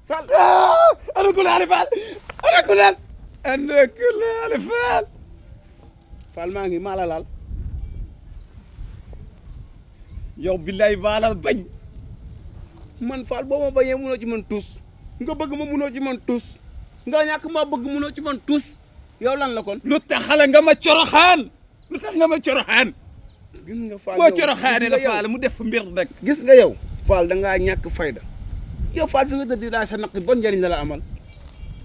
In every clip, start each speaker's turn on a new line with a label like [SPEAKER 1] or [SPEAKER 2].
[SPEAKER 1] Fall ana ku laale Fall ana ku laale Fall maa ngi maa la laal yow billaay baalal bañ man Fall boo ma bañee munoo ci man tus nga bëgg ma munoo ci man tus nga ñàkk ma bëgg munoo ci man tus yow lan la kon lu taxale nga ma coroxaan lu tax nga ma coroxaan gis nga Fall boo coroxaane la Fall mu def mbir rek gis nga yow Fall da ngaa ñàkk fayda yow Fall fi nga tëdd daa sa naq bon njëriñ la la amal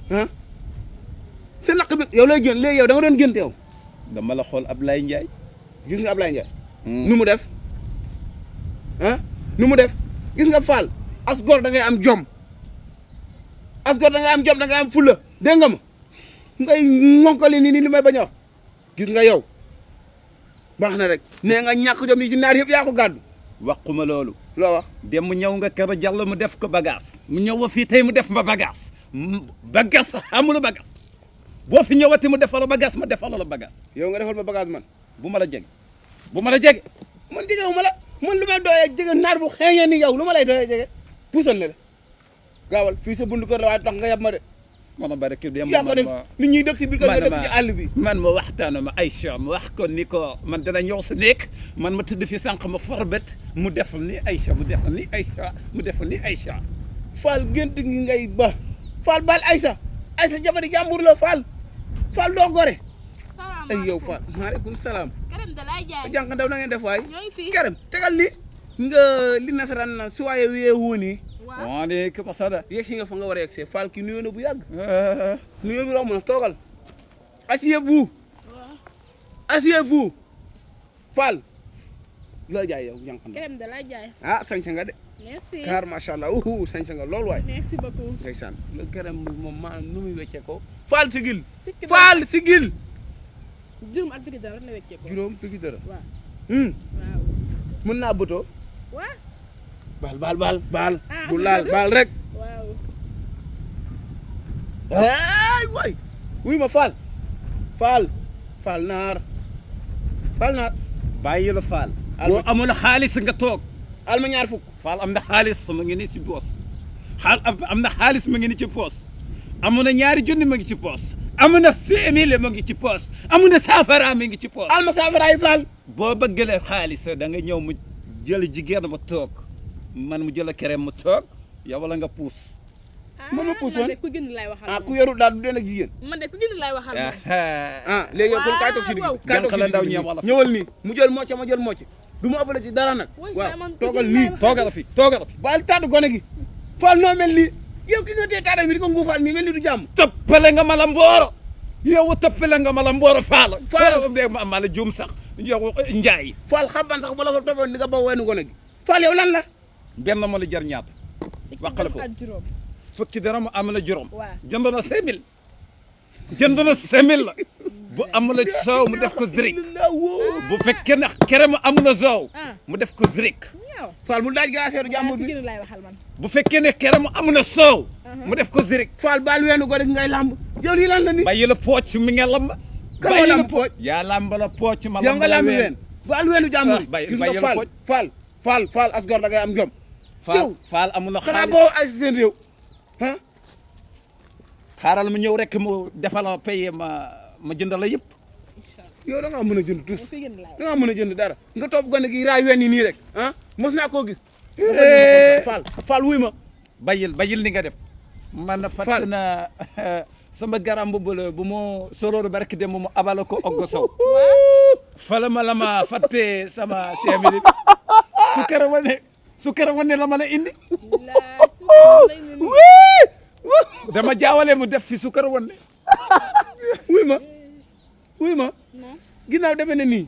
[SPEAKER 1] ah sa naq bi yow lay gën léegi yow da nga doon gënt yow dama la xool Ablaye Ndiaye gis nga Ablaye Ndiaye nu mu def ah nu mu def gis nga Fall as gor da ngay am jom as gor da ngay am jom da ngay am fulla dégg nga ma ngay ŋonkali ni li may bañ a wax gis nga yow baax na rek nee nga ñàkk jom yi ci naar yëpp yaa ko gàddu waxuma loolu loo wax dem mu ñëw nga kër jàll mu def ko bagage mu ñëw wa fii tey mu def ma bagage bagage amul bagage boo fi ñëwati mu defal bagage ma defal la bagage yow nga defal ma bagage man bu ma la jege man jegewu ma la man lu may doyee jege naar bu xeeñee ni yow lu ma lay doyee jege puusal ne la gaawal fii sa bundu kër la waaye tax nga yab ma de man bari kii dem yaa ko def nit ñi dëkk ci biir kër nga dëkk ci àll bi man ma waxtaana ma Aïcha ma wax ko ni ko man dana ñëw sa nekk man ma tëdd fi sànq ma forbet mu defal ni Aïcha mu defal ni Aïcha mu defal ni Aïcha Fall gént ngi ngay ba Fall baal Aïcha jabari jàmbur la Fall doo gore ay yow Fall maaleykum salaam
[SPEAKER 2] Kerem da lay jaay
[SPEAKER 1] jànq ndaw na ngeen def waay
[SPEAKER 2] ñooy fii
[SPEAKER 1] Kerem tegal li nga li nasaraan na su waaye wiyee wuuni waaleykum salaam yegg si nga fa nga war a yegg see Fall ki nuyoo na bu yàgg nuyoo bi romb na toogal asseyez-vous Fall loo jaay yow jànq ndaw
[SPEAKER 2] Kerem da lay jaay
[SPEAKER 1] ah sañsa nga de
[SPEAKER 2] merci
[SPEAKER 1] car macha allah sañsa nga lool waay
[SPEAKER 2] merci beaucoup
[SPEAKER 1] ndeysaan la Kerem moom ma nu muy weccee ko Fall sigil Fall sigil
[SPEAKER 2] juróom ak fukki dara rek la weccee ko
[SPEAKER 1] juróom fukki dara
[SPEAKER 2] waaw
[SPEAKER 1] waaw mën naa bëtoo
[SPEAKER 2] waaw
[SPEAKER 1] baal bu laal baal rek
[SPEAKER 2] waaw
[SPEAKER 1] ay waay wuy ma Fall naar bàyyi la Fall boo amul xaalis nga toog al ma ñaar fukk Fall am na xaalis mu ngi ni ci poos am na xaalis mu ngi ni ci poos amu na ñaari junni mu ngi ci poos amu na 5000 mu ngi ci poos amu na saafara mi ngi ci poos al ma saafara yi Fall boo bëggalee xaalis da nga ñëw mu jël jigéen ma toog man mu jël Kerem mu toog yow wala nga puus man ma puus woon
[SPEAKER 2] ku gën lay waxal
[SPEAKER 1] ku yorul daal du den ak jigéen
[SPEAKER 2] man de ku gën lay waxal
[SPEAKER 1] léegi yow kon kaay toog si digg kaay toog si digg ñëwal nii mu jël mocc ma jël mocc du ma ëppale ci dara nag waaw toogal nii toogal fi baal taatu gone gi Fall noo mel nii yow ki nga tee taata mi di ko nguufaal nii mel ni du jàmm toppale nga ma la mbooro yow toppale nga ma la mbooro Fall ma la juum sax yow Njaay Fall xamban sax bu la fa toppoon di nga ba weenu gone gi Fall yow lan la benn ma la jar ñaata waxale ko fukki dara mu am la juróom jënd na 5000 la bu amula soow mu def ko zirik bu fekkee ne Kerem amula soow mu def ko zirik Fall mu daaj glacière jàmbur bi bu fekkee ne Kerem amula soow mu def ko zirik Fall baal weenu go rek ngay lamb yow lii lan la ni bàyyi la pooc mi nga lamb bàyyi la pooc yaa lamb la pooc ma yow nga lamb ween baal weenu jàmbur gis nga Fall asgor da ngay am jom Fall amula xaalis xanaa boo ay seen réew xaaral mu ñëw rek mu defal paye ma jënd la yëpp yow da ngaa mën a jënd tous da ngaa mën a jënd dara nga topp gone gi raay wenn yi nii rek mos naa koo gis Fall wuy ma bayil li nga def man fàtt na sama garam bu mu solooru barki dem mu abala ko oggo sow fala ma la ma fàtte sama 5 minutes su kere wane la ma la indi dama jaawale mu def fi sukar woon ne wuy ma ginnaaw defe ne nii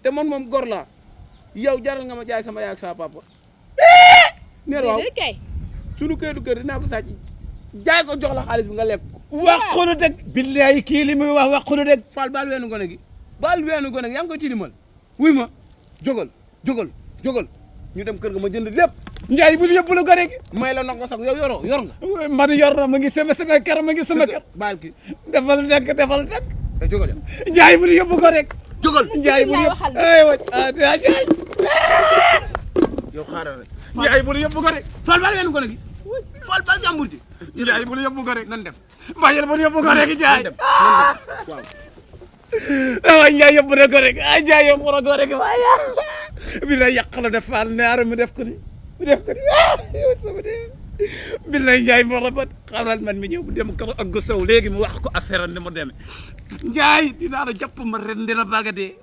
[SPEAKER 1] te man moom gor laa yow jaral nga ma jaay sama yaay ak sama papa neer waaw sunu këyitu kër dinaa ko sàcc jaay ko jox la xaalis bi nga lekk waxulu dëgg billahi kii li muy wax waxulu dëgg Fall baal weenu gone gi yaa ngi koy tilimal wuy ma jógal ñu dem kër ga ma jënd lépp Njaay bu yóbbu la gone gi may la nag ko sax yow yor nga man yor na ma ngi sama kër baal ki defal nekk jógal Njaay bu yóbbu ko rek jógal Njaay bu yóbbu Njaay yow xaaral rek Njaay bu yóbbu ko rek Fall baal weenu gone gi Fall ba jàmbur ji.
[SPEAKER 3] Njaay bu ñu yóbbu ko rek
[SPEAKER 1] nan dem.
[SPEAKER 3] bàyyil bu ñu yóbbu ko rek Njaay
[SPEAKER 1] nan dem waaw.
[SPEAKER 3] waaw Njaay yóbbu na ko rek Njaay yóbbu na ko rek waaye bi lay yàq la def Fall naaru mu def ko ni yow sama de bi lay Njaay moo rabat xamal man mi ñëw bu dem ko ak Gosow léegi mu wax ko affaire am ni mu demee Njaay dinaa la jàpp ma ren di la baga dee